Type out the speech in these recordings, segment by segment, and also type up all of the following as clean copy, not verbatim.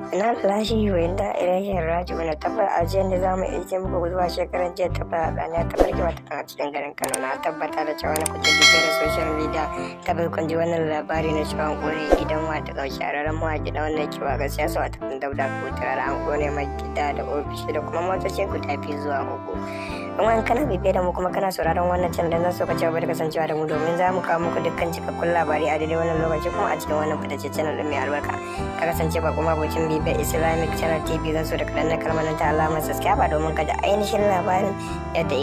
Inna lillahi wa inna ilaihi raji'un. Tabbas a jiya da zamu iya ce muku zuwa shekaran jiya, tabbas hatsaniya ta barke wata kan a cikin garin Kano. Na tabbata da cewa na kuke bibiyar social media, tabbas kun ji wannan labari na cewa an kone gidan wata ga shahararren mawaƙi da wannan ke waƙar siyasa, wata kan Dauda Kahutu. An kone mai gida da ofishi da kuma motoci guda biyu zuwa uku. In wani kana bibiyar da mu kuma kana sauraron wannan channel, dan so ka ci gaba da kasancewa da mu, domin za mu kawo muku dukkan cikakkun labarai a daidai wannan lokaci kuma a cikin wannan fitaccen channel din mai albarka. Ka kasance ba kuma abocin bibiyar Islamic Channel TV, zan so da kaɗan na kalmar ta alamar subscribe domin ka ji ainihin labarin yadda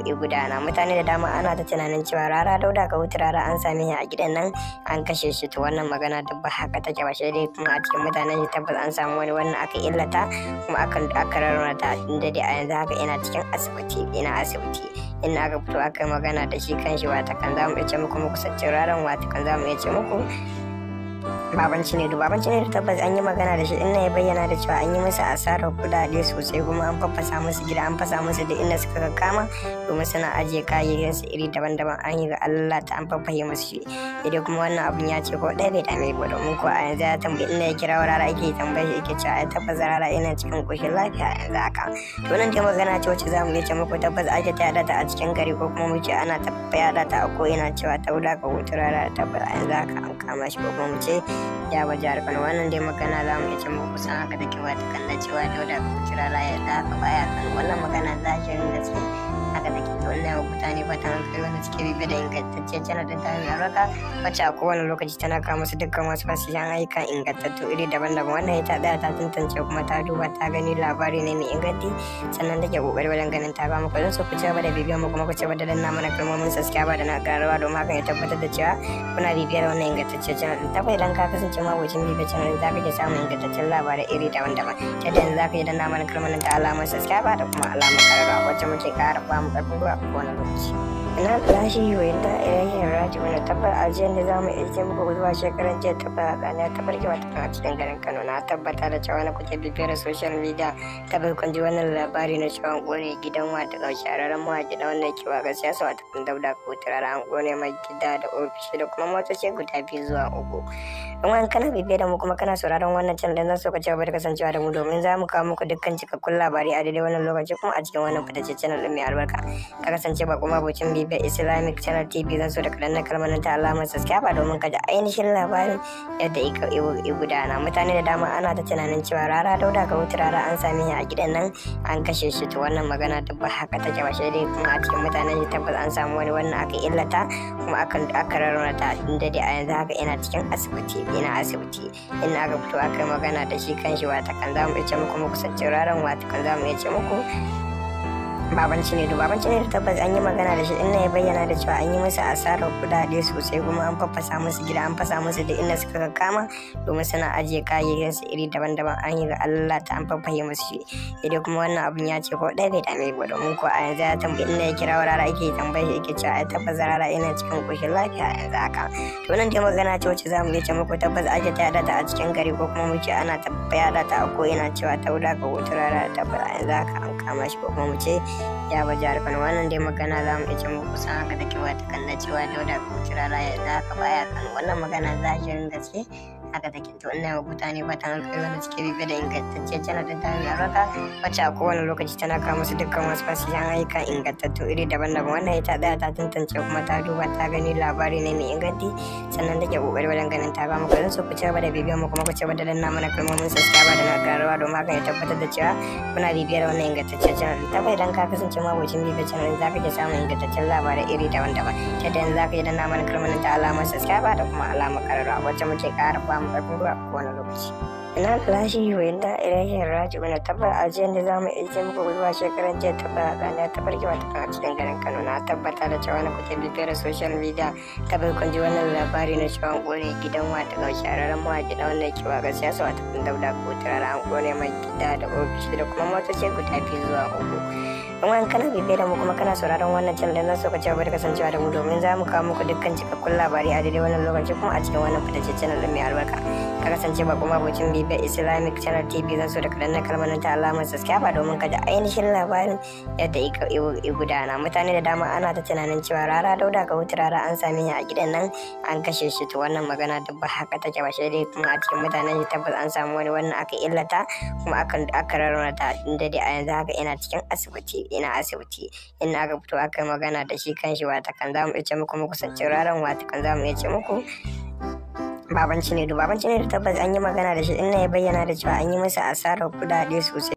ya gudana. Mutane da dama ana ta tunanin cewa Rara, Dauda Kahutu Rara, an same shi a gidan nan an kashe shi. To wannan magana duk ba haka take ba, sai dai kuma a cikin mutanen shi tabbas an samu wani wannan aka illata kuma aka rarrata, inda dai a yanzu haka ina cikin asibiti, ina asibiti. In aka fito aka yi magana da shi kan shi, wata kan za mu iya ce muku kusancin raran, wata kan za mu iya ce muku Baban Cinedu. Baban Cinedu tabbas an yi magana da shi, inda ya bayyana da cewa an yi musu asarar kudade sosai, kuma an faffasa musu gida, an fasa musu duk inda suka kama domin suna ajiye kayayyakin su iri daban-daban. An yi ga Allah ta an faffaye musu shi. Idan kuma wannan abun ya ce ko ɗaya bai dame ba, domin ko a yanzu ya tambayi inda ya kira Rara, ake tambaye shi, yake cewa ai tabbas Rara ina cikin koshin lafiya a yanzu haka. To nan dai magana ce wacce za mu iya ce muku tabbas ake ta yaɗa ta a cikin gari, ko kuma mu ce ana ta yaɗa ta a ko'ina, cewa Dauda Kahutu Rara tabbas a yanzu haka an kama shi, ko kuma mu ce ya ba jihar Kano. Wannan dai magana za mu iya ce muku kusan haka take, wata kan da cewa Dauda Kahutu Rara ya haka baya kan wannan magana, zahirin gaske haka take. To wannan mutane fatan alkhairi wanda suke bibiya da ingantaccen channel din ta mai albarka, wacce a kowane lokaci tana kawo musu dukkan wasu fasihan ayyukan ingantattu iri daban-daban, wannan ita tsaya ta tantance kuma ta duba ta gani labari ne mai inganci, sannan take kokari wajen ganin ta ba muku. Don su ku ci gaba da bibiyar mu, kuma ku ci gaba da danna mana kalmomin subscribe da na kararrawa, domin hakan ya tabbatar da cewa kuna bibiyar wannan ingantaccen channel din. Tabbas idan ka kasance mabocin bibiyar channel, za ka iya samun ingantaccen labarai iri daban-daban, ta yadda yanzu za ka iya danna mana kalmomin ta alamar subscribe da kuma alamar kararrawa, wacce muke ƙara ba mu ƙarfin gwiwa a kowane lokaci. Inna lillahi wa inna ilaihi raji'un. Tabbas a jiya da zamu iya ce muku zuwa shekaran jiya, tabbas hatsaniya ta barke wata kan a cikin garin Kano. Na tabbata da cewa na kuke bibiyar social media, tabbas kun ji wannan labari na cewa an kone gidan wata ga shahararren mawaƙi da wannan ke waƙar siyasa, wata kan Dauda Kahutu. An kone mai gida da ofishi da kuma motoci guda biyu zuwa uku. In wani kana bibiyar da mu kuma kana sauraron wannan channel, dan so ka ci gaba da kasancewa da mu, domin za mu kawo muku dukkan cikakkun labarai a daidai wannan lokaci kuma a cikin wannan fitaccen channel din mai albarka. Ka kasance ba kuma abocin bibiyar Islamic Channel TV, zan so da kaɗan na kalmar ta alamar subscribe domin ka ji ainihin labarin yadda ya gudana. Mutane da dama ana ta tunanin cewa Rara, Dauda Kahutu Rara, an same shi a gidan nan an kashe shi. To wannan magana duk ba haka take ba, sai dai kuma a cikin mutanen shi tabbas an samu wani wannan aka illata kuma aka rarrata, inda dai a yanzu haka ina cikin asibiti, ina asibiti. In aka fito aka yi magana da shi kan shi, wata kan za mu iya ce muku kusancin raran, wata kan za mu iya ce muku Baban Cinedu. Baban Cinedu tabbas an yi magana da shi, inda ya bayyana da cewa an yi musu asarar kudade sosai, kuma an faffasa musu gida, an fasa musu duk inda suka kama domin suna ajiye kayayyakin su iri daban-daban. An yi ga Allah ta an faffaye musu shi. Idan kuma wannan abun ya ce ko ɗaya bai dame ba, domin ko a yanzu ya tambayi inda ya kira Rara, ake tambaye shi, yake cewa ai tabbas Rara ina cikin koshin lafiya a yanzu haka. To wannan dai magana ce wacce za mu iya ce muku tabbas ake ta yaɗa ta a cikin gari, ko kuma mu ce ana ta yaɗa ta a ko'ina, cewa Dauda Kahutu Rara tabbas a yanzu haka an kama shi, ko kuma mu ce ya ba jihar Kano. Wannan dai magana za mu iya ce muku kusan haka take, wata kan da cewa Dauda Kahutu Rara ya haka baya kan wannan magana, zahirin gaske haka take. To ina wa mutane fatan alkhairi wanda suke bibiya da ingantaccen channel din ta mai albarka, wacce a kowane lokaci tana kawo musu dukkan wasu fasihan ayyukan ingantattu iri daban-daban, wannan ita tsaya ta tantance kuma ta duba ta gani labari ne mai inganci, sannan take kokari wajen ganin ta ba muku. Don su ku ci gaba da bibiyar mu, kuma ku ci gaba da danna mana kalmomin subscribe da na kararrawa, domin hakan ya tabbatar da cewa kuna bibiyar wannan ingantaccen channel. Tabbas idan ka kasance mabocin bibiyar channel, za ka iya samun ingantaccen labarai iri daban-daban, ta yadda yanzu za ka iya danna mana kalmomin ta alamar subscribe da kuma alamar kararrawa, wacce muke ƙara ba mu ƙarfin gwiwa a kowane lokaci. Inna lillahi wa inna ilaihi raji'un. Tabbas a jiya da zamu iya ce muku zuwa shekaran jiya, tabbas hatsaniya ta barke wata kan a cikin garin Kano. Na tabbata da cewa na kuke bibiyar social media, tabbas kun ji wannan labari na cewa an kone gidan wata ga shahararren mawaƙi da wannan ke waƙar siyasa, wata kan Dauda Kahutu. An kone mai gida da ofishi da kuma motoci guda biyu zuwa uku. In wani kana bibiye da mu kuma kana sauraron wannan channel din, zan so ka ci gaba da kasancewa da mu domin za mu kawo muku dukkan cikakkun labarai a daidai wannan lokaci kuma a cikin wannan fitaccen channel din mai albarka. Ka kasance ba kuma abocin bibiyar Islamic Channel TV, zan so da ka danna kalmar nan ta alamar subscribe domin ka ji ainihin labarin yadda ya gudana. Mutane da dama ana ta tunanin cewa Rara Dauda Kahutu Rara an same shi a gidan nan an kashe shi. To, wannan magana duk ba haka take ba, sai dai kuma a cikin mutanen shi tabbas an samu wani wannan aka illata kuma aka raunata, inda dai a yanzu haka ina cikin asibiti, ina asibiti inda aka fito aka yi magana da shi kanshi. Wata kan za mu iya ce muku makusancin Raran, wata kan za mu iya ce muku Baban Cinedu. Baban Cinedu tabbas an yi magana da shi, inda ya bayyana da cewa an yi masa asarar kudade sosai.